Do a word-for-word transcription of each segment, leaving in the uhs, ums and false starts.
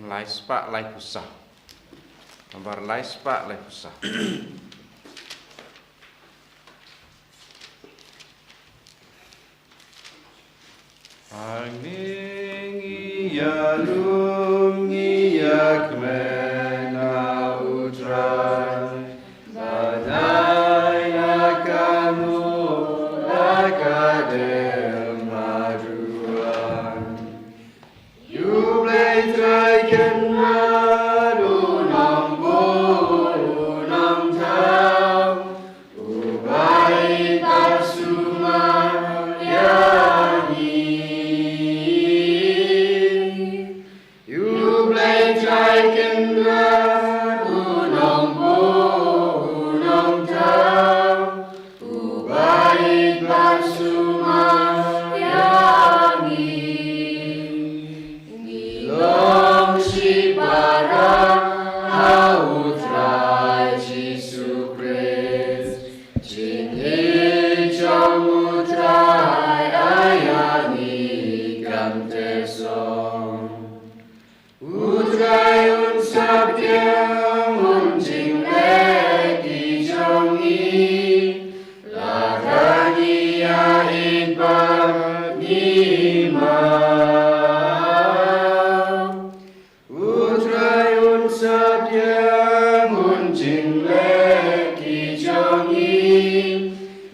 Lai spah lai phew saw. Nambar lai spah lai phew saw. Hangne ngi ïalum ngi ïakmen ha U Trai, ba dei na ka mut na ka dem haduh. Ïa U Blei Trai Kynrad, U Nongbuh U Nongthaw, uba ïeit bad sumar ïa ngi. Ïa U Blei Trai Kynrad, U Nongbuh U Nongthaw, uba ïeit bad sumar ïa ngi. Ngi long shipara ha U Trai Jisu Khrist. Jingïeit jong U Trai ai ïa ngi kam teh song. U Trai un sa pdiang, un jingleh ki jong ngi, lada ngi ïa ïeit bad ngi map. U Trai un sa pdiang, un jingleh ki jong ngi,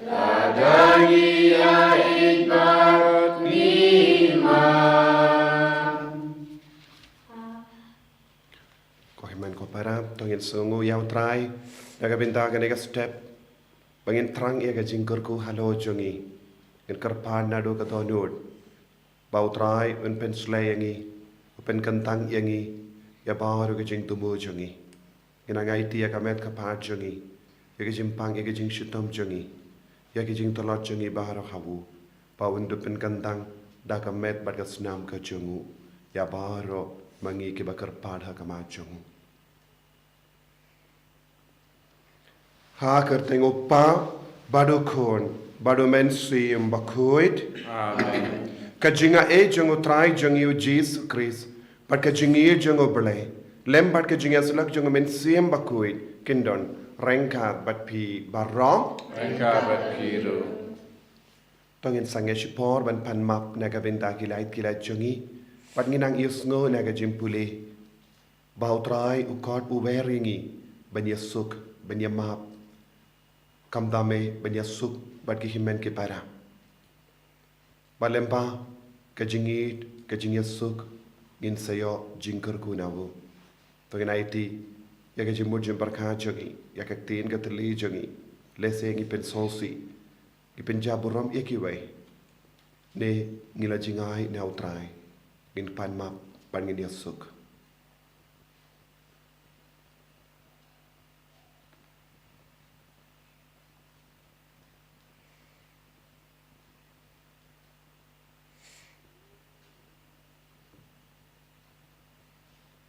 lada ngi ïa ïeit bad ngi map. Ko hynmen ko para, to ngin sngewnguh ïa U Trai na ka bynta kane ka step, ba ngin thrang ïa ka jingkyrkhu halor jong ngi. Ngin kyrpad naduh ka dohnud ba U Trai un pynshlei ïa ngi, un pynkyntang ïa ngi ïa baroh ka jingthmu jong ngi. Ngin nang aiti ïa ka met ka phad jong ngi, ïa ka jingpang, ïa ka jingshitom jong ngi, ïa ka jingtlot jong ngi baroh ha U, ba un da pynkyntang da ka met bad ka snam ka jong U ïa baroh ma ngi kiba kyrpad ha khmat jong U. Ha ka kyrteng U Kpa bad U Khun bad U Mynsiem Bakhuid. Amen. Ka jingaiei jong U Trai jong ngi U Jisu Khrist bad ka jingïeit jong U Blei lem bad ka jingïasyllok jong U Mynsiem Bakhuid kin don ryngkat bad phi baroh. Ryngkat bad phi ruh. To ngin sangeh shipor ban pan map na ka bynta ki lait ki lait jong ngi, bad ngin nang ïohsngew na ka jingpule ba U Trai u khot u wer ïa ngi ban ïasuk, ban ïamap, khamtam eh ban ïasuk bad ki hynmen ki para. Ba lem bad ka jingïeit, ka jingïasuk, ngin sa ïoh jingkyrkhu na U. To ngin aiti ïa ka jingmut jingpyrkhat jong ngi, ïa ka ktien ka thylli jong ngi, lehse ngi pynsngewsih, ngi pynjah burom ïa kiwei, ne ngi la jngai na U Trai. Ngin pan map bad ngin ïasuk.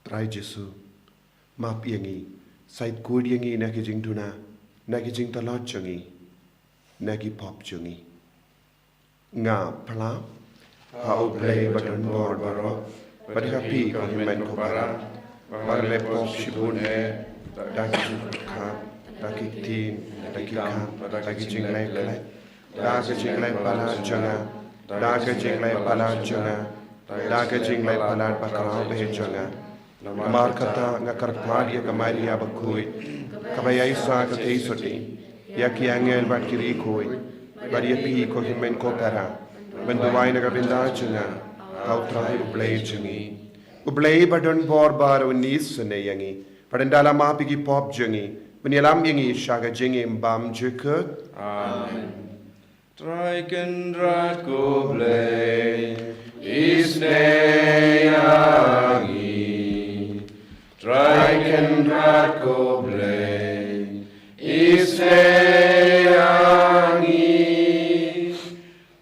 Trai Jisu, map ïa ngi, shait khuid ïa ngi na ki jingduna, na ki jingtlot jong ngi, na ki pop jong ngi. Nga phla ha U Blei ba don bor baroh, bad ha phi ko hynmen ko para, ba nga la leh pop shibun eh, da ki jingpyrkhat, da ki ktien, da ki kam, da ki jingleh khleh, da ka jingleh palat jong nga, da ka jingleh palat jong nga, da ka jingleh palat bakhraw beh jong nga. Namar kata nga kyrpad ïa ka Maria bakhuid, kaba ïaishah katei sotti, ïa ki angel bad ki riewkhuid, bad ïa phi ko hynmen ko para, ban duwai na ka bynta jong nga ha U Trai U Blei jong ngi. U Blei ba don bor baroh un isynei ïa ngi, bad ynda la map ïa ki pop jong ngi, un ïalam ïa ngi sha ka jingim bymjukut. Amen. Trai Kynrad ko Blei, isynei ïa ngi. Trai Kynrad ko Blei, isynei ïa ngi.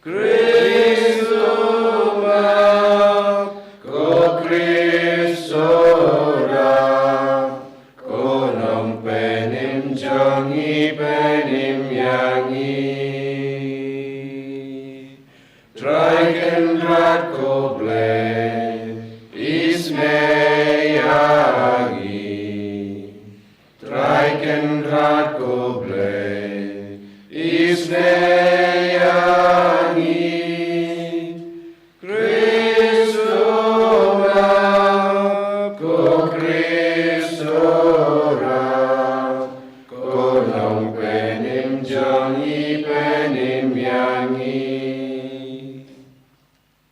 Khrist, map, ko Khrist, ïarap, ko Nongpynim jong ngi, pynim ïa ngi. Trai Kynrad ko Blei, isynei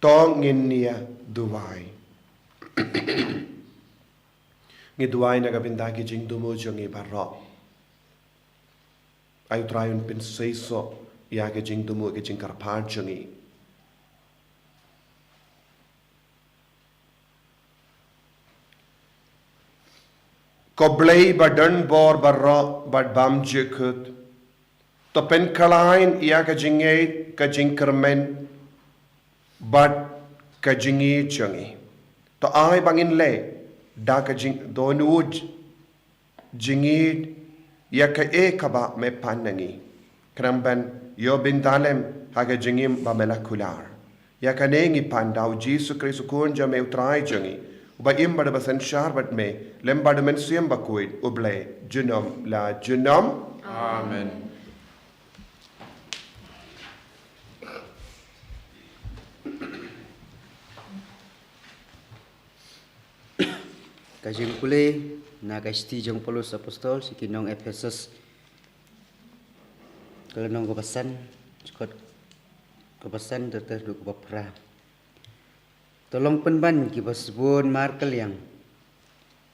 To ngin ïa duwai. Ngi duwai na ka bynta ki jingthmu jong ngi baroh. Ai U Trai un pynseisoh ïa ki jingthmu, ki jingkyrpad jong ngi. Ko Blei ba don bor baroh bad bymjukut, to pynkhlaiñ ïa ka jingngeit, ka jingkyrmen bad ka jingïeit jong ngi. To ai ba ngin leh da ka jing, dohnud jingïeit ïa kaei kaba me pan na ngi, khnang ban ïoh bynta lem ha ka jingim ba me la kular. Ïa kane ngi pan da U Jisu Khrist U Khun jong me U Trai jong ngi, uba im bad uba synshar bad me lem bad U Mynsiem Bakhuid, U Blei junom la junom. Amen. Ka jingpule na ka shithi jong u Paulus Apostol sha ki nong Ephesus, ka lynnong kaba san, dkhot kaba san ter ter haduh kaba phra. To long pynban kiba sbun markylliang,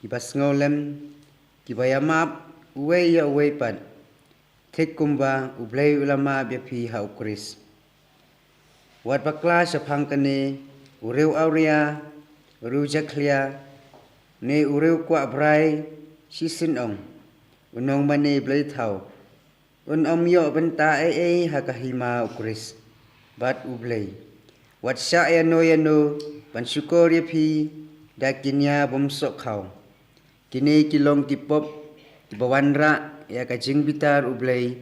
kiba sngewlem, kiba ïamap uwei ïa uwei pat, thik kumba U Blei u la map ïa phi ha U Khrist. Wat bakla shaphang kane u riewawria, u riewjakhlia, ne u riewkwah brai shisien ong, u nongmane blei thaw, un ym ïoh bynta ei ei ha ka hima U Khrist bad U Blei. Wat shah ïano ïano ban shukor ïa phi da ki nia bymsohkhaw. Kine ki long ki pop kiba wanrah ïa ka jingbitar U Blei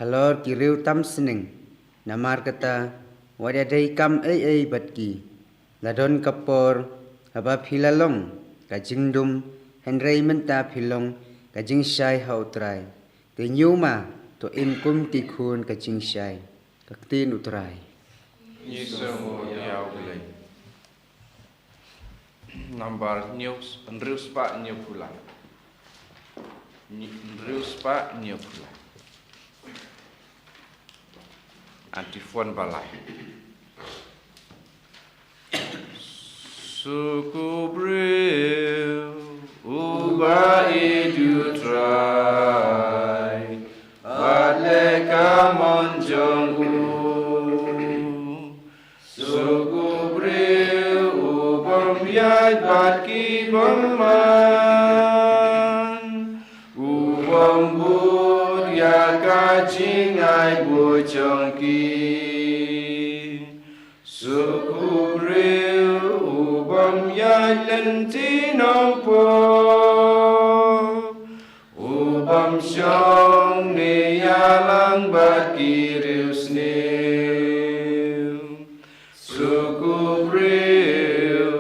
halor ki riew tam sneng. Namar kata, wat ïadei kam ei ei bad ki. La don ka por haba phi la long ka jingdum, hynrei mynta phi long ka jingshai ha U Trai. Te ñiew ma, to im kum ki khun ka jingshai. Ka ktien U Trai. Ngi sngewnguh ïa U Blei. Nambar hynñiew, hynriew spah hynñiewphew lai. Hynriew spah hynñiewphew lai. Antiphon ba lai. Suk u briew uba ïeit ïa U Trai bad leh ka mon jong u. Suk u briew u bym ïaid bad ki bymman, u bym bud ïa ka jingai buit jong ki. Suk u briew u bym ïaid lynti nongpop, u bym shong ne ïalang bad ki riewsniew. Suk u briew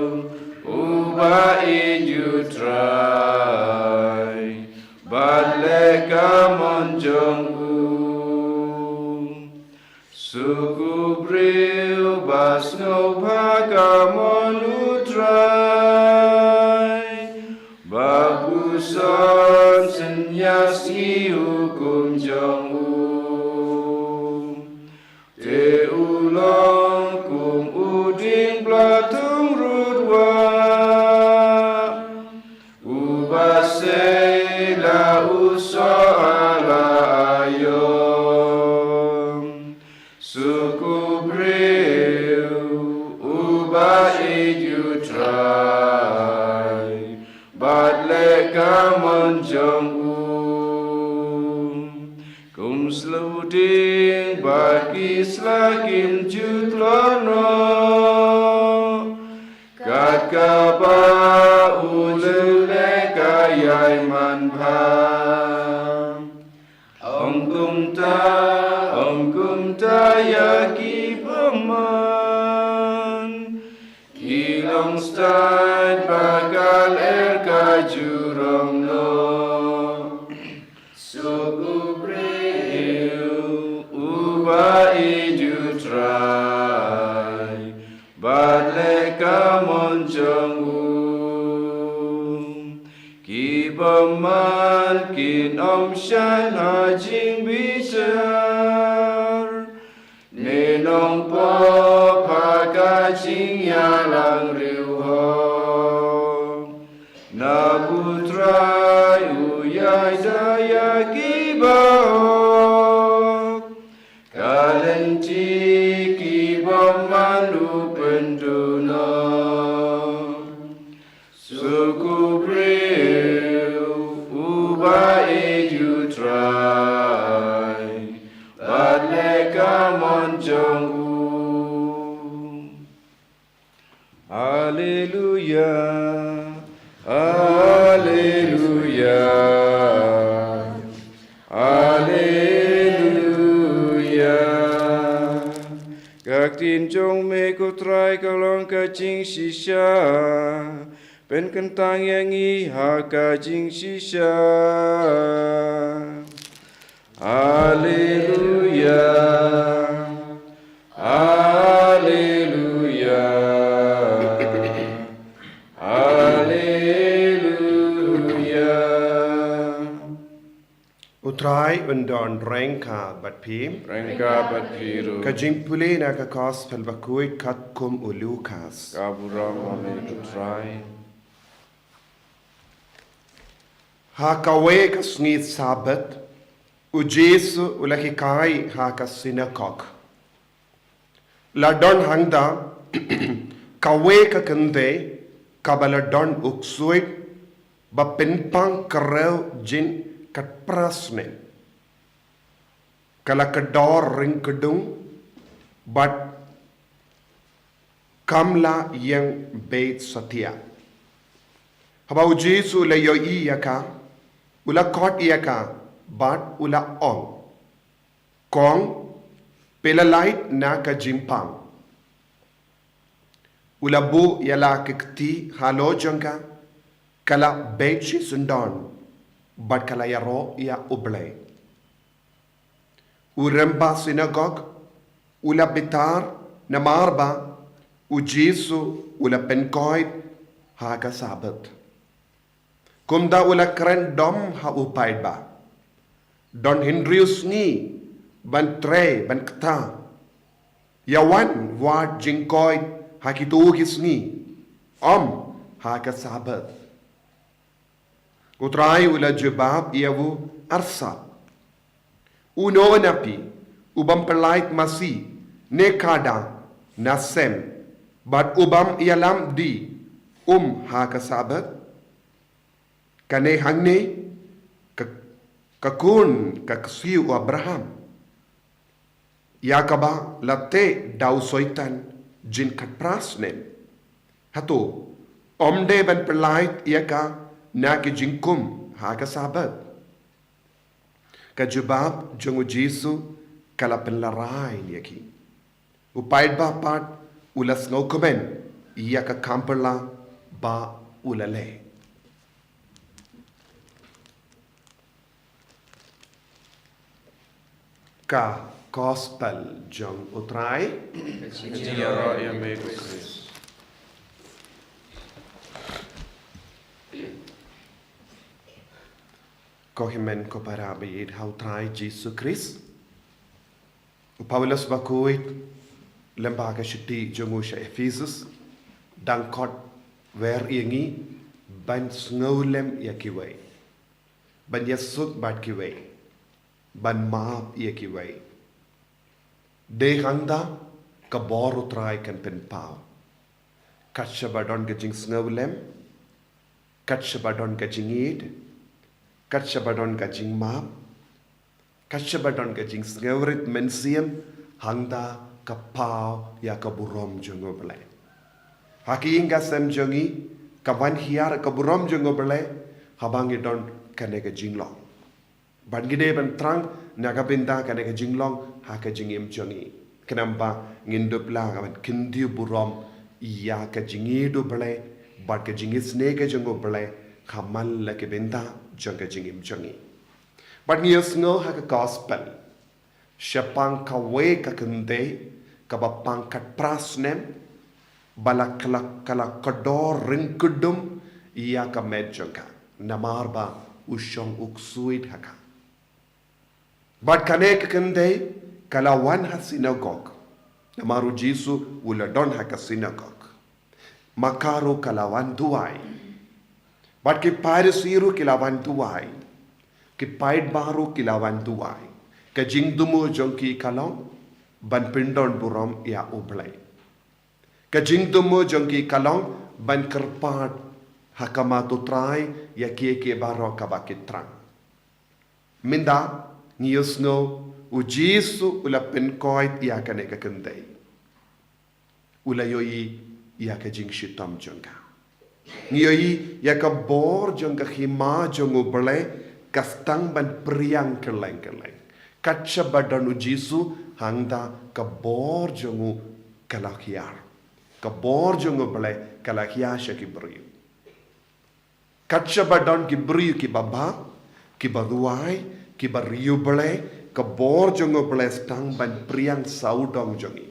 uba ïeit ïa U Trai bad leh ka mon jong u. Suk u briew ba sngewbha ka mon U Trai, ba buson synñia sngi hukum jong u. Te u long kum u dieng bla thung rud wah, uba sei la u soh ha la aïom. Suk u briew uba ïeit ïa U Trai bad leh ka mon jong u. Kum sla u dieng ba ki sla kim ju tlot noh, kat kaba u leh ka ïai man bha. Ym kumta, ym kumta ïa ki bymman, ki long stad ba ka lyer ka ju rong noh. Suk u briew uba ïeit ïa U Trai bad leh ka mon jong u. Ki bymman kin ym shah ha jingbishar, ne nongpop ha ka jingïalang riewhok. Naba U Trai u ïaid ïa ki bahok, ka lynti ki bymman u pynduh noh. Suk u briew uba ïeit ïa U Trai bad leh ka mon jong u. Haleluya, haleluya, haleluya. Ka ktien jong me ko Trai ka long ka jingshisha, pynkyntang ïa ngi ha ka jingshisha. Haleluya, haleluya, haleluya. U Trai un don ryngkat bad phi. Ryngkat bad phi ruh. Ka jingpule na ka Gospel bakhuid katkum u Lukas. Ka burom ïa me ko Trai. Ha kawei ka sngi Sabbath, u Jisu u la hikai ha ka sinagog. La don hangta kawei ka kynthei kaba la don u ksuid ba pynpang kyrpang jin khatphra snem. Ka la kdor ryngkdung bad kam la ïeng beit satia. Haba u Jisu u la ïohi ïa ka, u la khot ïa ka bad u la ong, "Kong, phi la lait na ka jingpang." U la buh ïa la ka kti halor jong ka, ka la beit shisyndon bad ka la ïaroh ïa U Blei. U rymba sinagog u la bitar namar ba u Jisu u la pynkoit ha ka Sabbath. Kumta u la kren dom ha u paidbah, "Don hynriew sngi ban trei ban kta. Ïa wan wad jingkoit ha kito ki sngi, ym ha ka Sabbath." U Trai u la jubab ïa u, "Arsap. Uno na phi u bym pynlait masi ne khadar na sem bad u bym ïalam die um ha ka Sabbath? Kane hangne ka, ka khun ka ksiew u Abraham, ïa kaba la teh da u Soitan jin khatphra snem. Hato ym dei ban pynlait ïa ka na ki jingkum ha ka Sabbath?" Ka jubab jong u Jisu ka la pynlarai ïa ki. U paidbah pat u la sngewkmen ïa ka kam phylla ba u la leh. Ka Gospel jong u Trai. Ka jingïaroh ïa me ko Khrist. Ko hynmen ko para ba ïeit ha u Trai Jisu Khrist. U Paulus bakhuid lem bad ka shithi jong u sha Ephesus, dang khot wer ïa ngi ban sngewlem ïa kiwei, ban ïasuk bad kiwei, ban map ïa kiwei. Dei hangta ka bor u Trai kan pynpaw. Kat shaba don ka jingsngewlem, kat shaba don ka jingïeit, kat shaba don ka jingmap, kat shaba don ka jingsngewrit mynsiem, hangta ka paw ïa ka burom jong u Blei. Ha ka ïing ka sem jong ngi, ka wan hiar ka burom jong u Blei, haba ngi don kane ka jinglong. Bad ngi dei ban thrang na ka bynta kane ka jinglong ha ka jingim jong ngi. Khnang ba ngin dup lah ban kyntiew burom ïa ka jingïeit u Blei bad ka jingisynei ka jong u Blei ha man la ki bynta jong ka jingim jong ngi. Bad ngi ïohsngew ha ka Gospel shaphang kawei ka kynthei kaba pang khatphra snem, ba la ka la, ka la kdor ryngkdung ïa ka met jong ka namar ba u shong u ksuid ha ka. Bad kane ka kynthei ka la wan ha sinagog, Namar u Jisu u la don ha ka sinagog. Ma ka ruh ka la wan duwai. Bad ki Pharisi ruh ki la wan duwai. Ki paidbah ruh ki la wan duwai. Ka jingthmu jong ki ka long ban pyndonburom ïa U Blei. Ka jingthmu jong ki ka long ban kyrpad ha khmat U Trai ïa kiei kiei baroh kiba ki thrang. Mynta ngi ïohsngew u Jisu u la pynkoit ïa kane ka kynthei. U la ïohi ïa ka jingshitom jong ka. Ngi ïohi ïa ka bor jong ka hima jong U Blei ka sdang ban phriang kylleng kylleng. Kat shaba don u Jisu hangta ka bor jong u ka la hiar. Ka bor jong U Blei ka la hiar sha ki briew. Kat shaba don ki briew kiba bha, kiba duwai, kiba riewblei, ka bor jong U Blei sdang ban phriang sawdong jong ngi.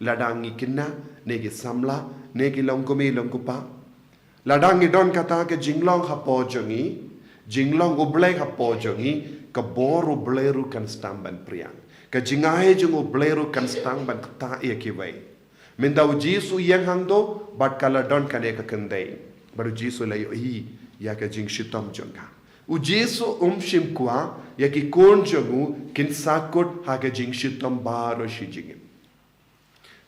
Lada ngi khynnah, ne ki samla, ne ki longkmie longkpa. Lada ngi don kata ka jinglong hapoh jong ngi, jinglong U Blei hapoh jong ngi, ka bor U Blei ruh kan sdang ban phriang. Ka jingai jong U Blei ruh kan sdang ban ktah ïa kiwei. Mynta u Jisu u ïeng hangto, bad ka la don kane ka kynthei. Bad u Jisu u la ïohi ïa ka jingshitom jong ka. U Jisu um shym kwah ïa ki khun jong u kin sahkut ha ka jingshitom baroh shi jingim.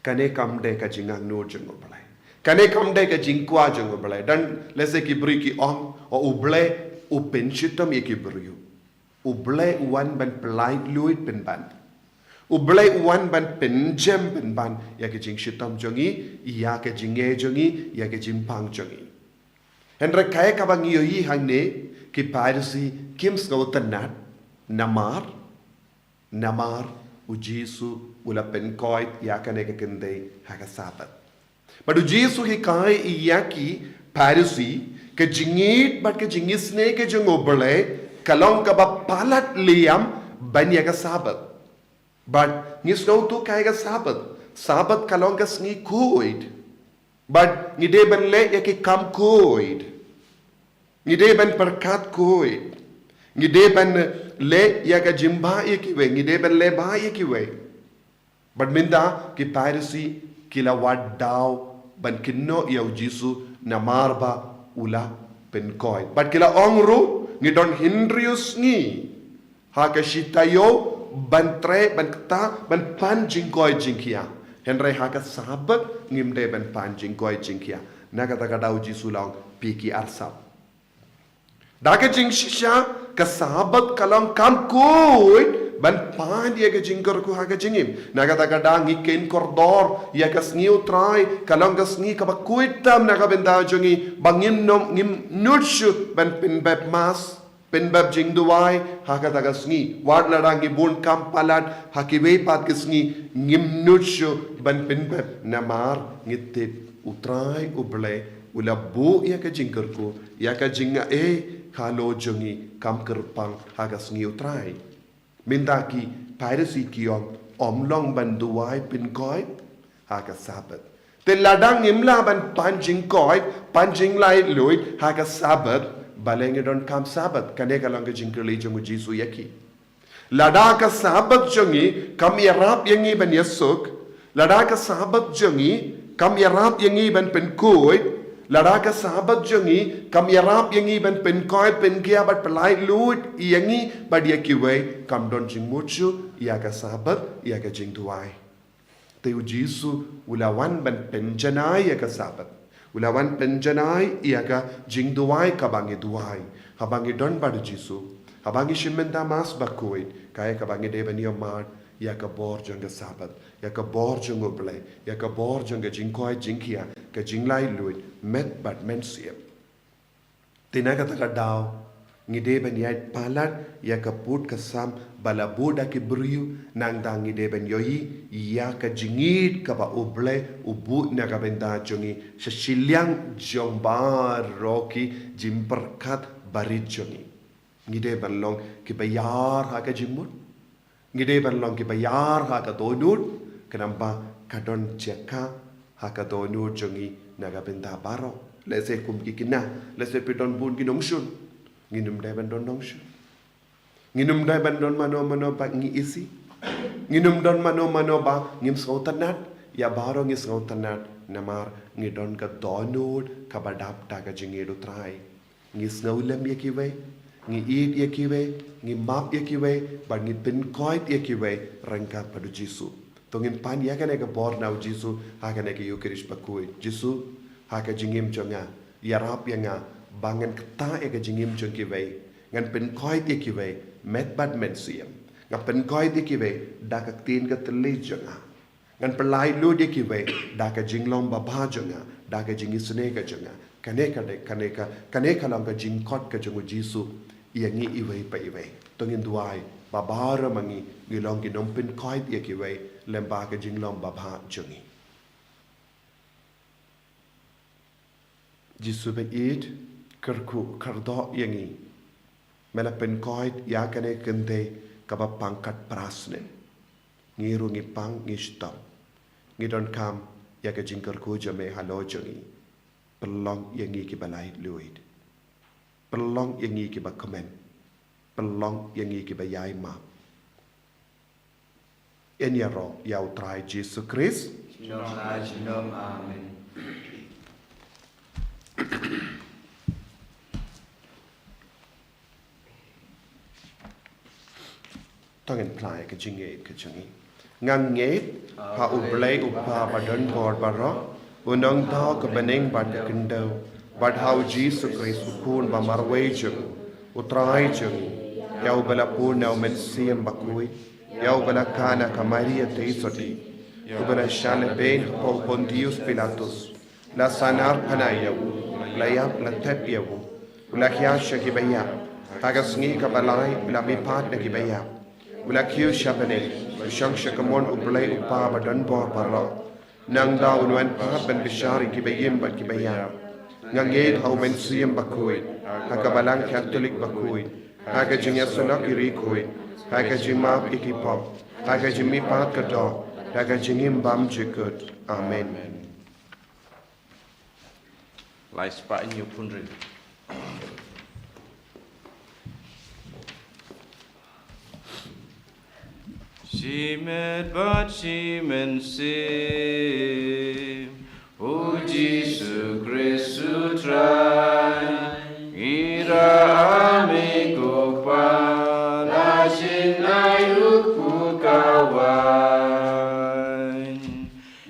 Kane kam dei ka jingangnud jong U Blei. Kane kam dei ka jingkwah jong U Blei. Don lehse ki briew ki ong, o U Blei u pynshitom ïa ki briew. U Blei u wan ban pyllait luid pynban. U Blei u wan ban pynjem pynban ïa ka jingshitom jong ngi, ïa ka jingeh jong ngi, ïa ka jingpang jong ngi. Hynrei kaei kaba ngi ïohi hangne, ki Pharisi kim sngewtynnad, namar, namar u Jisu u la pynkoit ïa kane ka kynthei ha ka Sabbath. Bad u Jisu u hikai ïa ki Pharisi, ka jingïeit bad ka jingisynei ka jong U Blei ka long kaba palat liam ban ïa ka Sabbath. Bad ngi sngewthuh kaei ka Sabbath. Sabbath ka long ka sngi khuid. Bad ngi dei ban leh ïa ki kam khuid. Ngi dei ban pyrkhat khuid. Ngi dei ban leh ïa ka jingbha ïa kiwei. Ngi dei ban leh bha ïa kiwei. Bad mynta ki Pharisi ki la wad daw ban kynnoh ïa u Jisu namar ba u la pynkoit. Bad ki la ong ruh, ngi don hynriew sngi ha ka shi taïew ban treh, ban ktah, ban pan jingkoit jingkhiah. Hynrei ha ka Sabbath ngim dei ban pan jingkoit jingkhiah. Na kata ka daw u Jisu u la ong, phi ki arsap. Da ka jingshisha, ka Sabbath ka long kam khuid ban pan ïa ka jingkyrkhu ha ka jingim. Na kata ka daw ngi kheiñ kordor ïa ka sngi U Trai, ka long ka sngi kaba khuid tam na ka bynta jong ngi, ba ngim nym, ngim nud shuh ban pynbeit Mass, pynbeit jingduwai ha kata ka sngi. Wat lada ngi bun kam palat ha kiwei pat ki sngi, ngim nud shuh ban pynbeit namar ngi tip U Trai U Blei u la buh ïa ka jingkyrkhu, ïa ka jingaiei halor jong ngi kam kyrpang ha ka sngi U Trai. Mynta ki Pharisi ki ong, ym long ban duwai pynkoit ha ka Sabbath. Te lada ngim lah ban pan jingkoit, pan jinglait luid ha ka Sabbath, balei ngi donkam Sabbath? Kane ka long ka jingkylli jong u Jisu ïa ki. Lada ka Sabbath jong ngi kam ïarap ïa ngi ban ïasuk, lada ka Sabbath jong ngi kam ïarap ïa ngi ban pynkhuid, lada ka Sabbath jong ngi kam ïarap ïa ngi ban pynkoit, pynkhiah bad pyllait luid ïa ngi bad ïa kiwei, kam don jingmut shuh ïa ka Sabbath, ïa ka jingduwai. Te u Jisu u la wan ban pynjanai ïa ka Sabbath. U la wan pynjanai ïa ka jingduwai kaba ngi duwai. Haba ngi don bad u Jisu, haba ngi shim bynta Mass bakhuid, kaei kaba ngi dei ban ïohmad? Ïa ka bor jong ka Sabbath, ïa ka bor jong u Blei, ïa ka bor jong ka jingkoit jingkhiah, ka jinglait luid, met bad mynsiem. Te na kata ka daw ngi dei ban ïaid palat ïa ka pud ka sam ba la buh da ki briew, nangta ngi dei ban ïohi ïa ka jingïeit kaba u Blei u buh na ka bynta jong ngi sha shiliang jong baroh ki jingpyrkhat barit jong ngi. Ngi dei ban long kiba ïar ha ka jingmut. Ngi dei ban long kiba ïar ha ka dohnud, khnang ba ka don jaka ha ka dohnud jong ngi na ka bynta baroh. Lehse kum ki khynnah, lehse phi don bun ki nongshun. Ngin ym dei ban don nongshun. Ngin ym dei ban don mano mano ba ngi isih. Ngin ym don mano mano ba ngim sngewtynnad, ïa baroh ngi sngewtynnad, namar ngi don ka dohnud kaba dap da ka jingïeit U Trai. Ngi sngewlem ïa kiwei, ngi ïeit ïa kiwei, ngi map ïa kiwei, bad ngi pynkoit ïa kiwei ryngkat bad U Jisu. To ngin pan ïa kane ka bor na U Jisu ha kane ka Ïukharist bakhuid. Jisu, ha ka jingim jong nga, ïarap ïa nga ba ngan ktah ïa ka jingim jong kiwei, ngan pynkoit ïa kiwei met bad mynsiem. Nga pynkoit ïa kiwei da ka ktien ka thylliej jong nga. Ngan pynlait luid ïa kiwei da ka jinglong babha jong nga, da ka jingisynei ka jong nga. Kane ka dei, kane ka, kane ka long ka jingkhot ka jong U Jisu ïa ngi iwei pa iwei. To ngin duwai ba baroh ma ngi ngi long ki nongpynkoit ïa kiwei lyngba ka jinglong babha jong ngi. Jisu ba ïeit, kyrkhu kyrdoh ïa ngi. Me la pynkoit ïa kane ka kynthei kaba pang khatphra snem. Ngi ruh ngi pang, ngi shitom. Ngi donkam ïa ka jingkyrkhu jong me halor jong ngi. Pynlong ïa ngi kiba laitluid. Pynlong ïa ngi kiba kmen. Pynlong ïa ngi kiba ïai map. Yn ïaroh ïa U Trai Jisu Khrist. Junom ha junom. Amen. To ngin phla ïa ka jingngeit ka jong ngi. Nga ngeit ha U Blei U Kpa ba don bor baroh, U Nongthaw ka bneng bad ka khyndew, bad ha U Jisu Khrist U Khun ba marwei jong U, U Trai jong ngi, ïa uba la bun na U Mynsiem Bakhuid, ïa uba la kha na ka Maria Theisotti, uba la shah lehbeiñ hapoh Pontius Pilatus, la sahnarphna ïa u, la ïap la thep ïa u, u la hiar sha kiba ïap, ha ka sngi kaba lai u la mihpat na kiba ïap, u la kiew sha bneng, u shong sha kamon U Blei U Kpa ba don bor baroh. Nangta un wan pat ban bishar ïa kiba im bad kiba ïap. Nga ngeit ha U Mynsiem Bakhuid, ha ka Balang Katholik bakhuid, ha ka jingïasyllok ïa ki riewkhuid, ha ka jingmap ïa ki pop, ha ka jingmihpat ka doh, ha ka jingim bymjukut. Amen. Lai spah hynñiew phew hynriew. Shimet bad shimynsiem, O Jisu Khrist U Trai, ïarap ïa me ko Kpa, la jin ai u kpu ka waiñ.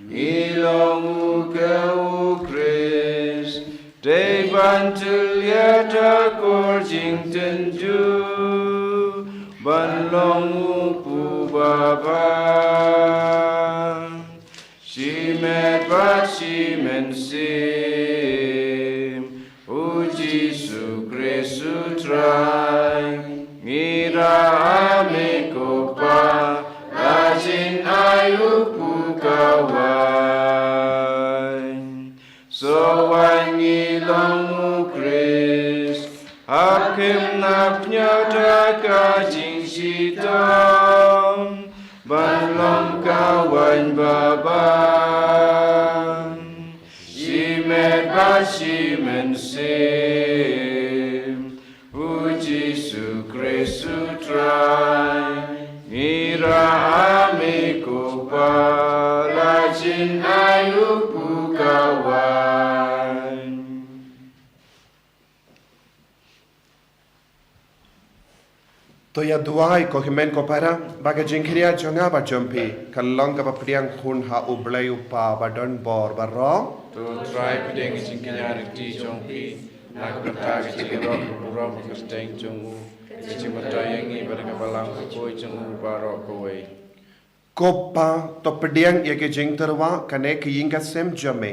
Ngi long u ka U Khrist, dei ban tyllia da ka jingtynjuh, ban long u kpu babha. Shimet bad shimynsiem, O Jisu Khrist U Trai, ïarap ïa me ko Kpa, la jin ai u kpu ka waiñ. Shuwa ngi long U Khrist, ha khim na pynïar da ka jingshitom, ban long ka waiñ babha. Shimet bad shimynsiem, O Jisu Khrist U Trai, ïarap ïa me ko Kpa, la jin ai u kpu ka waiñ. To ïa duwai ko hynmen ko para, ba ka jingkhynñiah jong nga bad jong phi kan long kaba pdiang khun ha U Blei U Kpa ba don bor baroh. To Trai pdiang ka jingkhynñiah na ka kti jong phi, na ka bynta ka jingïaroh ka burom ka kyrteng jong u, ka jingmyntoi ïa ngi bad ka balang bakhuid jong u baroh kawei. Ko Kpa, to pdiang ïa ka jingtyrwa kane ka ïing ka sem jong me.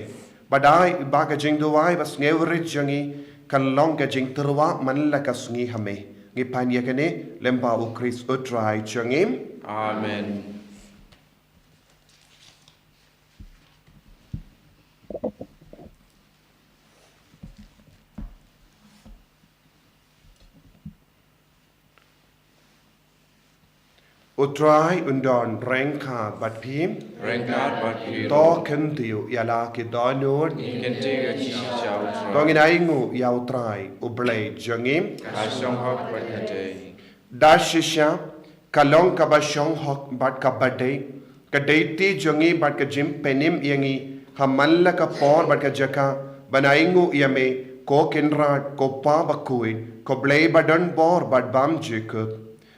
Bad ai ba ka jingduwai ba sngewrit jong ngi kan long ka jingtyrwa man la ka sngi ha me. Ngi pan ïa kane lyngba U Khrist U Trai jong ngi. Amen. U Trai un don ryngkat bad phi. Ryngkat bad phi. To kyntiew ïa la ki dohnud. Ngi kyntiew ïa ki shisha, U Trai. To ngin ainguh ïa U Trai U Blei jong ngi. Ka shong hok bad ka dei. Da shisha Ka long kaba shong hok bad kaba dei, ka deiti jong ngi bad ka jingpynim ïa ngi ha man la ka por bad ka jaka, ban ainguh ïa me, ko Kynrad, ko Pa bakhuid, ko Blei ba don bor bad bymjukut.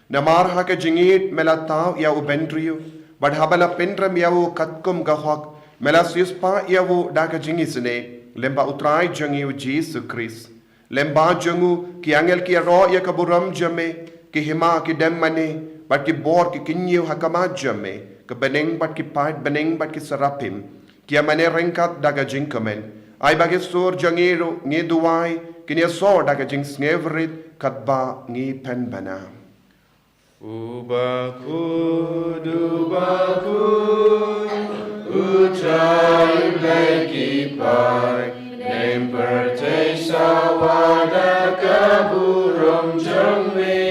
Namar ha ka jingïeit me la thaw ïa u bynriew, bad haba la pynrem ïa u katkum ka hok, me la siewspah ïa u da ka jingisynei, lyngba u Trai jong ngi u Jisu Khrist. Lyngba jong u ki angel ki ïaroh ïa ka burom jong me, ki hima ki dem mane, bad ki bor ki kynñiew ha khmat jong me, ki bneng bad ki paid bneng bad ki serafim, ki ïa mane ryngkat da ka jingkmen. Ai ba ki sur jong ngi ruh, ngi duwai, kin ïasoh da ka jingsngewrit katba ngi pynbna. U bakhuid, u bakhuid, u Trai Blei ki paid, neng pyrthei sawa da ka burom jong me.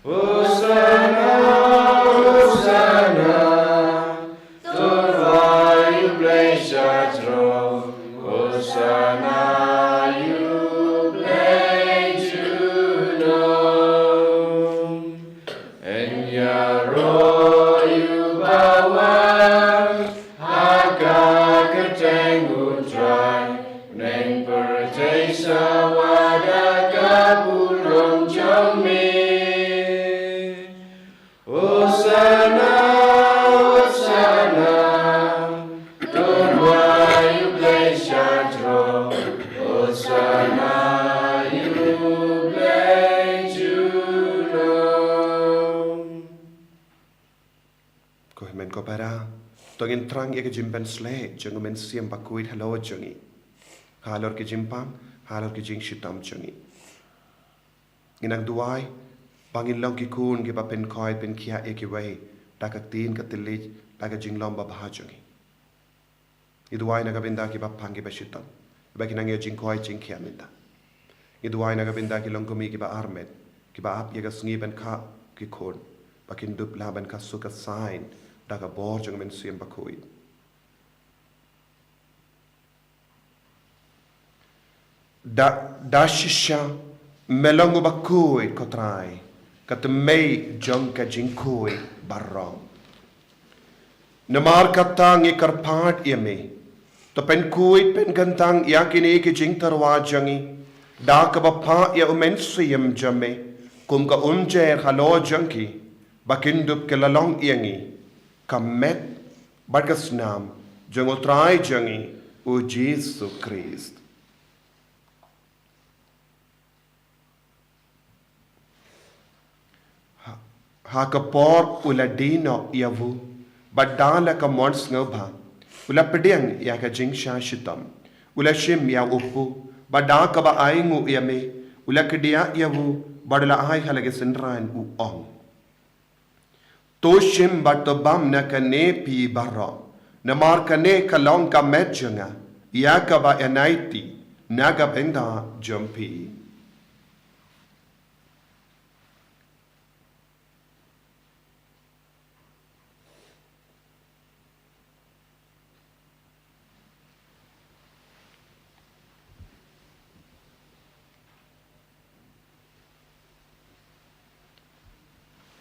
Hosana, Hosana, to rwai U Blei sha jrong. Hosana ïa U Blei junom. Yn ïaroh ïa u bawan ha ka kyrteng U Trai, neng pyrthei sawa da ka burom jong me. Hosana, Hosana, to rwai U Blei sha jrong. Hosana ïa U Blei junom. Ko hynmen ko para, to ngin thrang ïa ka jingpynshlur jong U Mynsiem Bakhuid halor jong ngi, halor ki jingpang, halor ki jingshitom jong ngi. Ngin nang duwai ba ngin long ki khun kiba pynkhuid pynkhiah ïa kiwei da ka ktien ka thylliej, da ka jinglong babha jong ngi. Ngi duwai na ka bynta kiba pang kiba shitom, kiba ki nang ïa jingkhuid jingkhiah mynta. Ngi duwai na ka bynta ki longkmie kiba armet, kiba ap ïa ka sngi ban kha ki khun, ba kin dup lah ban kha suk kha saiñ da ka bor jong U Mynsiem Bakhuid. Da, da shisha me long uba khuid, ko Trai, ka tmei jong ka jingkhuid baroh. Namar kata ngi kyrpad ïa me, to pynkhuid pynkyntang ïa kine ki jingtyrwa jong ngi da kaba phah ïa U Mynsiem jong me kum ka umjer halor jong ki, ba kin dup ki la long ïa ngi ka met bad ka snam jong U Trai jong ngi U Jisu Khrist. Ha, ha ka por u la die noh ïa u, bad da la ka mon sngewbha u la pdiang ïa ka jingshah shitom, u la shim ïa u kpu, bad da kaba ainguh ïa me, u la kdiah ïa u, bad u la ai ha la ki synran, u ong: To shim bad to bam na kane phi baroh, namar kane ka long ka met jong nga, ïa kaba ïanaiti na ka bynta jong phi.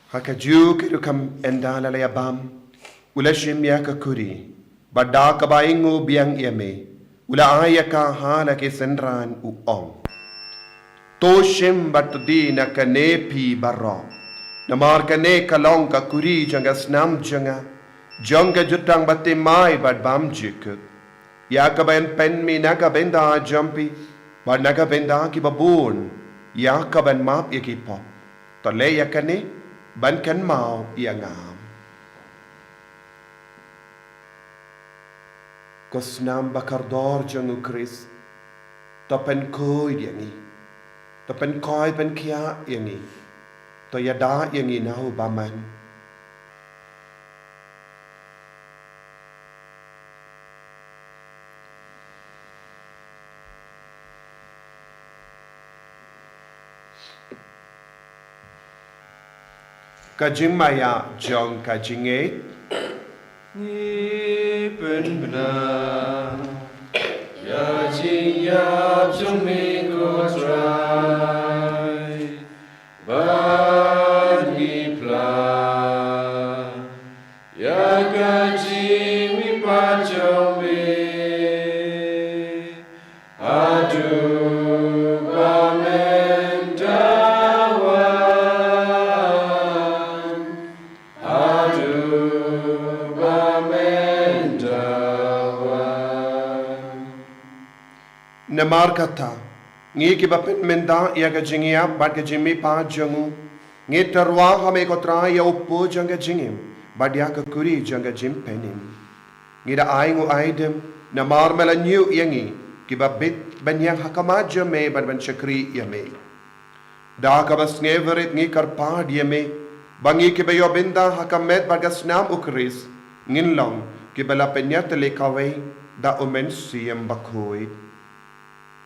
Ha kajuh ka rukom ynda la ïa bam, u la shim ïa ka khuri, bad da kaba ainguh biang ïa me, u la ai ïa ka ha la ki synran, u ong: To shim bad to die na kane phi baroh, namar kane ka long ka khuri jong ka snam jong nga, jong ka jutang bathymmai bad bymjukut, ïa kaba yn pynmih na ka bynta jong phi bad na ka bynta kiba bun, ïa kaban map ïa ki pop. To leh ïa kane ban kynmaw ïa nga. Ko snam ba kordor jong U Khrist, to pynkhuid ïa ngi, to pynkhuid pynkhiah ïa ngi, to ïada ïa ngi na u bymman. Ka jingmaïa jong ka jingngeit. Ngi pynbna ïa ka jingïap jong me, ko Trai, ba Haduh ba mynta wan, haduh ba mynta wan. Namar kata, ngi kiba pynmynta ïa ka jingïap bad ka jingmihpat jong u, ngi tyrwa ha me ko Trai ïa u kpu jong ka jingim bad ïa ka kuri jong ka jingpynim. Ngi da ai nguaidem namar me la ñiew ïa ngi kiba bit ban ïeng ha khmat jong me bad ban shakri ïa me. Da kaba sngewrit ngi kyrpad ïa me ba ngi kiba ïoh bynta ha ka met bad ka snam u Khrist ngin long kiba la pynïatylli kawei da u Mynsiem Bakhuid.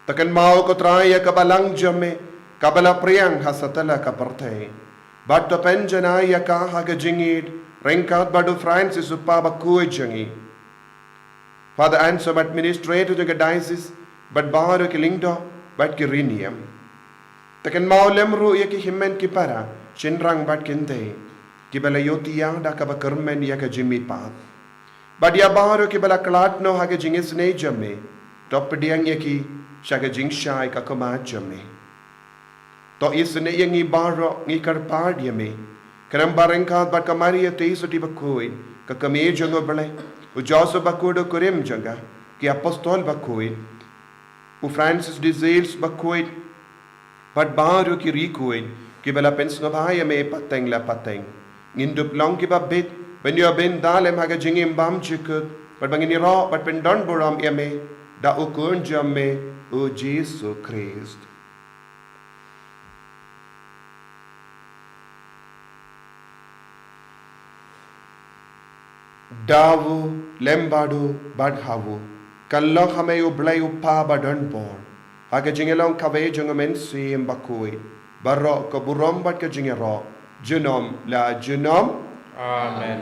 To kynmaw ko Trai ïa ka balang jong me kaba la pdiang ha satlak ka pyrthei, bad to pynjanai ïa ka ha ka jingïeid ryngkat bad u Francis u kpa bakhuid jong ngi, Father Anselm, administrator jong ka diocese, bad baroh ki lyngdoh bad ki riewniam. To kynmaw lem ruh ïa ki hynmen ki para, shynrang bad kynthei kiba la ïohthiah da kaba kyrmen ïa ka jingmihpat, bad ïa baroh kiba la khlad noh ha ka jingisynei jong me, to pdiang ïa ki sha ka jingshai ka khmat jong me. To isynei ïa ngi baroh, ngi kyrpad ïa me, khnang ba ryngkat bad ka Maria Theisotti bakhuid, ka kmie jong u Blei, u Joseph bakhuid u kurim jong ka, ki apostol bakhuid, u Francis de Sales bakhuid, bad baroh ki riewkhuid kiba la pynsngewbha ïa me pateng la pateng, ngin dup long kiba bit ban ïoh bynta lem ha ka jingim bymjukut, bad ba ngin ïaroh bad pyndonburom ïa me da u Khun jong me, u Jisu Khrist. Da u, lem bad u, bad ha u, ka long ha me U Blei U Kpa badonbor, ha ka jingïalong kawei jong U Mynsiem Bakhuid, baroh ka burom bad ka jingïaroh, junom la junom. Amen.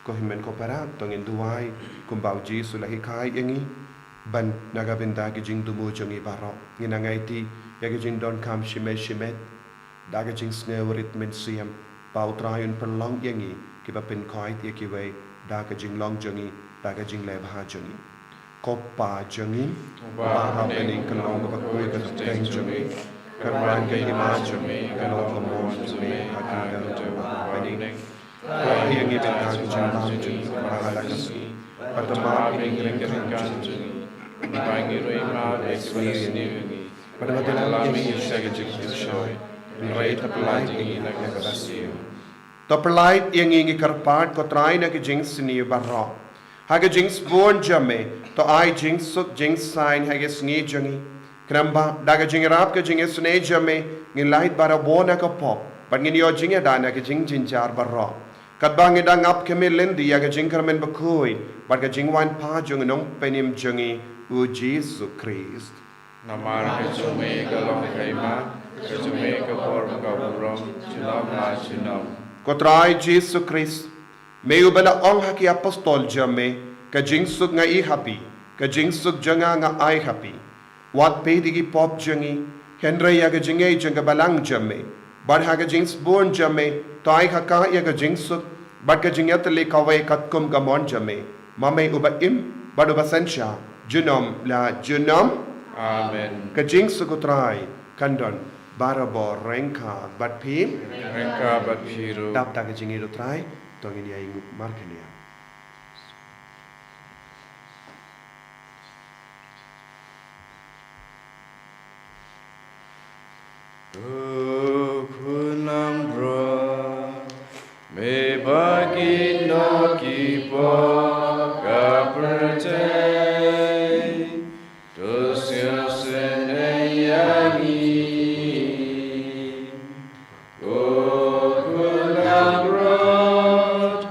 Ko hynmen ko para, to ngin duwai kumba U Jisu u la hikai ïa ngi, ban na ka bynta ki jingthmu jong ngi baroh ngin nang aiti ïa ki jingdonkam shimet shimet da ka jingsngewrit mynsiem, ba U Trai un pynlong ïa ngi kiba pynkhuid ïa kiwei da ka jinglong jong ngi, da ka jingleh bha jong ngi. Ko Pa jong ngi, uba ha bneng, ka long kaba khuid ka kyrteng jong me, kan wan ka hima jong me, kan long ka mon jong me ha ka kyrteng jong me ha bneng. Pynlong ïa ngi mynta ka jingbam jong ngi kaba ha la ka sngi, bad to map ïa ngi ki ryngkang jong ngi, kumba ngi ruh ngi map ïa kiba sniew ïa ngi, bad to ym lam ïa ngi sha ka jingpynshoi, hynrei to pynlait ïa ngi na kaba sniew. To pynlait ïa ngi, ngi kyrpad ko Trai, na ka jingsniew baroh. Ha ka jingsbun jong me, to ai jingsuk jingsaiñ ha ka sngi jong ngi, khnang ba da ka jingïarap ka jingisynei jong me, ngin lait barabor na ka pop, bad ngin ïoh jingïada na ka jingjynjar baroh, katba ngi dang ap khmih lynti ïa ka jingkyrmen bakhuid bad ka jingwan pat jong U Nongpynim jong ngi, U Jisu Khrist. Namar ka jong me ka long ka hima, ka jong me ka bor bad ka burom, junom la junom. Ko Trai Jisu Khrist, me uba la ong ha ki apostol jong me, ka jingsuk nga ai ha phi, ka jingsuk jong nga nga ai ha phi. Wat peit ïa ki pop jong ngi, hynrei ïa ka jingngeit jong ka balang jong me, bad ha ka jingsbun jong me, to ai ha ka ïa ka jingsuk bad ka jingïatylli kawei katkum ka mon jong me, ma me uba im bad uba synshar, junom la junom. Amen. Ka jingsuk U Trai kan don barabor ryngkat bad phi. Ryngkat bad phi ruh. Dap da ka jingïeit U Trai, to ngin ïainguh markylliang. Ko Khun langbrot, me ba kino ki pop ka pyrthei, to sngewsynei ïa ngi. Ko Khun langbrot,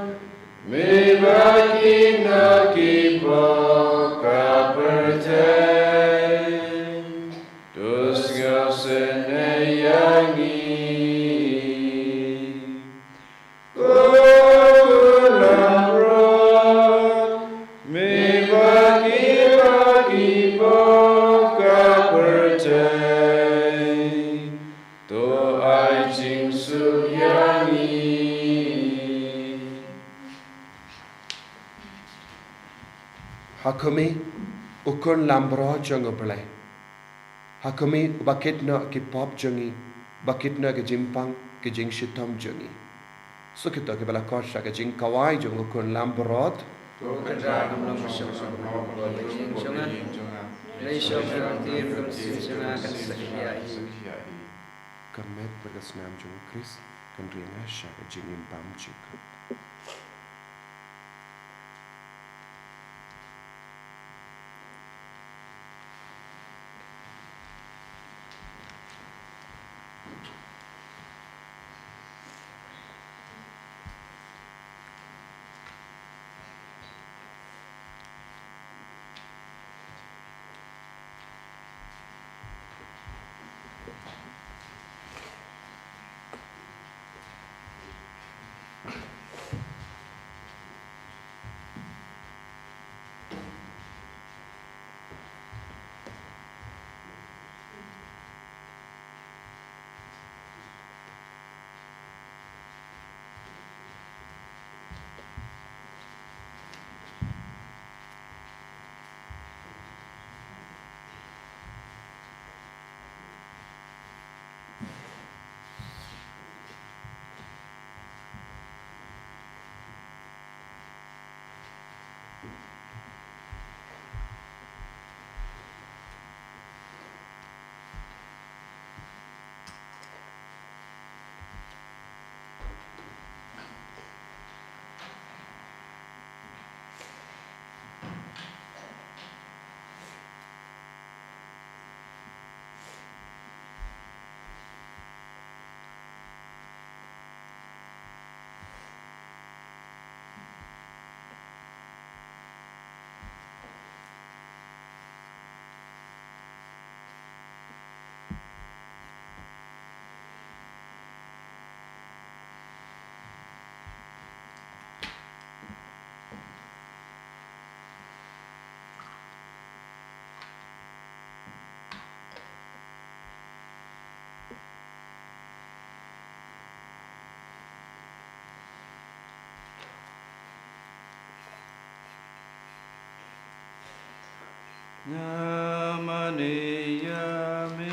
me ba kino ki pop ka pyrthei, to sngewsynei ïa ngi. Ko Khun langbrot, Ha khmih, u khun lambrot jong U Blei. Ha khmih, uba kit noh ki pop jong ngi, uba kit noh ki jingpang, ki jingshitom jong ngi. Sngewthuh kiba la khot sha ka jingkawai jong u khun lambrot. Ko Kynrad, ym long ba shong sha ka bor ka ïing jong nga, hynrei shong ïa ka ktien kum ka ktien jong nga kan sa ïa i. Ka met bad ka snam jong u Khrist kan ri nga sha ka jingim bymjukut. Nga mane ïa me,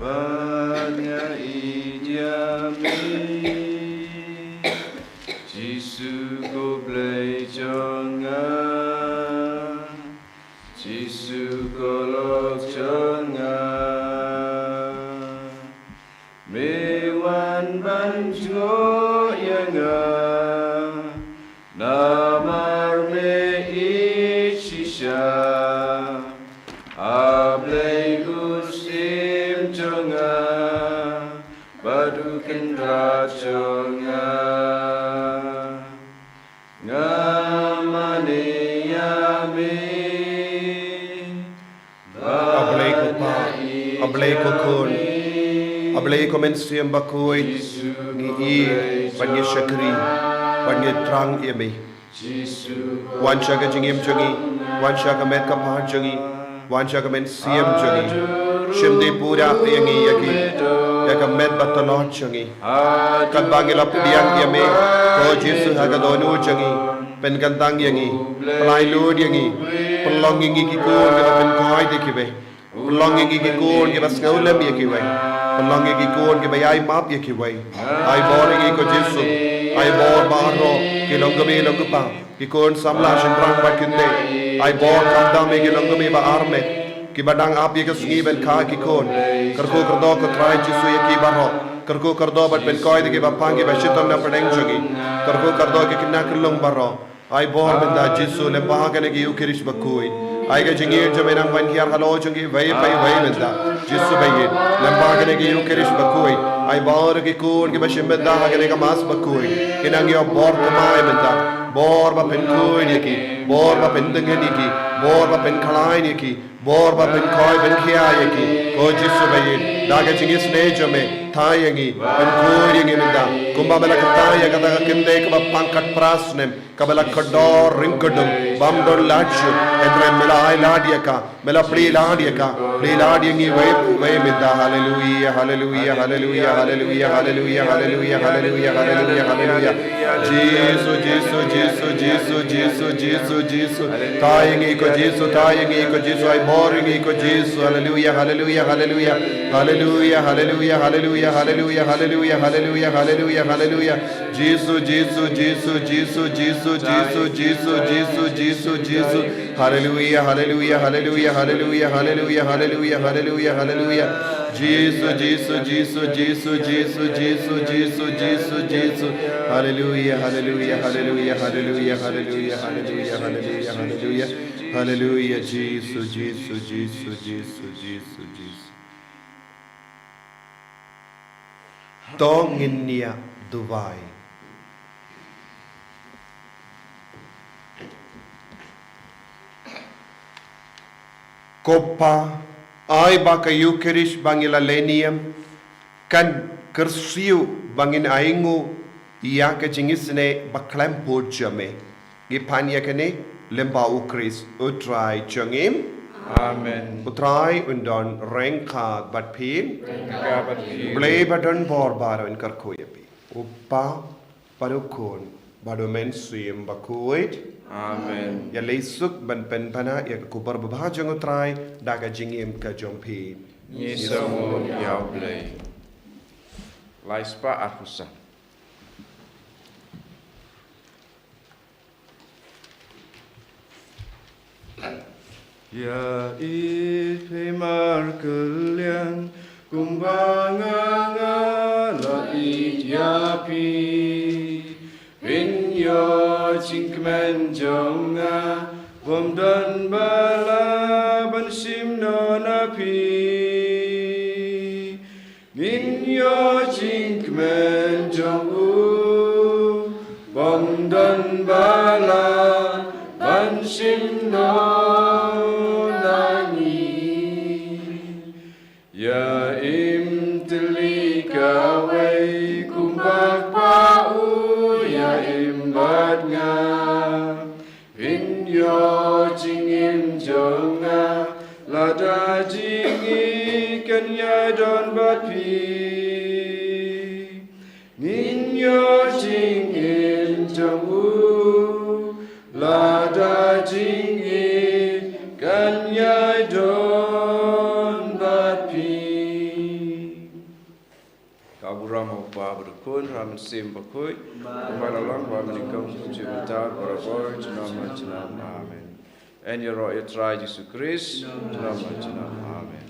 bad nga ïeit ïa me. Jisu ko Blei jong nga, Jisu ko lok jong nga. Me wan ban jngoh ïa nga, namar me ïeit shisha. A Blei u Syiem jong nga, bad u Kynrad jong nga. Nga mane ïa me. A Blei ko Pa, A Blei ko Khun, A Blei ko Mynsiem Bakhuid, ngi ïeit, bad ngi shakri, bad ngi thrang ïa me. Wan sha ka jingim jong ngi, wan sha ka met ka phad jong ngi, wan sha ka mynsiem jong ngi. Shim dei pura ïa ngi ïa ki, ïa ka met ba tlot jong ngi. Katba ngi la pdiang ïa me, ko Jisu ha ka dohnud jong ngi, pynkyntang ïa ngi, pynlait lut ïa ngi, pynlong ïa ngi ki khun kiba pynkoit ïa kiwei. Pynlong ïa ngi ki khun kiba sngewlem ïa kiwei. Pynlong ïa ngi ki khun kiba ïai map ïa kiwei. Ai bor ïa ngi ko Jisu, ai bor baroh, ki long kmie long kpa, ki khun samla shynrang bad kynthei. Ai bor khamtam ïa ki long kmie ba armet, kiba dang ap ïa ka sngi ban kha ki khun. Kyrkhu kyrdoh ko Trai Jisu ïa ki baroh. Kyrkhu kyrdoh bad pynkhuid ïa kiba pang kiba shitom na pdeng jong ngi. Kyrkhu kyrdoh ki khynnah khyllung baroh. Ai bor mynta Jisu, lyngba kane ka Ïukharist bakhuid. Ai ka jingïeit jong me nang ban hiar halor jong kiwei pa kiwei mynta. Jisu ba ïeit, lyngba kane ka Ïukharist bakhuid. Ai bor ki khun kiba shim bynta ha kane ka Mass bakhuid, ki nang ïoh bor thymmai mynta. Bor ba pynkhuid ïa ki, bor ba pyntngen ïa ki, bor ba pynkhlaiñ ïa ki. Bor ba pynkhoi pynkhia ïa ki, ko Jisu ba ïeit, da ka jingisynei jong me, thait ïa ngi, pynkhoi ïa ngi mynta, kumba me la kyntait ïa kata ka kynthei kaba pang khatphra snem, kaba la kordor ryngkordor, bam don lad shuh, hynrei me la ai lad ïa ka, me la plie lad ïa ka, plie lad ïa ngi wei wei mynta, haleluia, haleluia, haleluia, haleluia, haleluia, haleluia, haleluia, haleluia, haleluia. Jisu, Jisu, Jisu, Jisu, Jisu, Jisu. Thait ïa ngi ko Jisu, thait ïa ngi ko Jisu, ai bor ïa ngi ko Jisu. Haleluia, haleluia, haleluia. Haleluia, haleluia, haleluia, haleluia, haleluia, haleluia, haleluia, haleluia. Jisu, Jisu, Jisu, Jisu, Jisu, Jisu, Jisu, Jisu, Jisu, Jisu. Haleluia, haleluia, haleluia, haleluia, haleluia, haleluia, haleluia, haleluia. Jisu, Jisu, Jisu, Jisu, Jisu, Jisu, Jisu, Jisu, Jisu. Haleluia, haleluia, haleluia, haleluia, haleluia, haleluia, haleluia, haleluia. Haleluia, Jisu, Jisu, Jisu, Jisu, Jisu, Jisu. To ngin ïa duwai. Ko Pa, ai ba ka Eukharist ba ngi la leh niam, kan kyrsiew ba ngin ainguh ïa ka jingisynei ba khlem pud jong me. Ngi pan ïa kane lyngba u Khrist u Trai jong ngi. Amen. U Trai un don ryngkat bad phi. Ryngkat bad phi. Blei ba don bor baroh un kyrkhu ïa phi. U Pa, bad u Khun, bad u Mynsiem Bakhuid. Amen. Ïaleh suk ban pynpaw ïa ka khubor babha jong u Trai da ka jingim ka jong phi. Ngi sngewbha ïa u Blei. Lai spah arphew san. Ïa ïeit phi markylliang kumba nga nga la ïeit ïa phi. Phin ïoh jingkmen jong nga bym don ba lah ban shim noh na phi. Ngin ïoh jingkmen jong u bym don ba lah ban shim noh na ngi. Ïa im tylli kawei kumba Kpa u ïa im bad nga. Phin ïoh jingim jong nga lada jingïeit kan ïai don bad phi. Ngin ïoh jingim jong u lada jingïeit kan ïai don bad phi. Ka burom u Kpa bad u Khun bad u Mynsiem Bakhuid. Kumba la long, kumba mynta, kumba mynta, barabor, junom la junom. Amen. Yn ïaroh ïa u Trai Jisu Khrist. Junom la junom. Amen.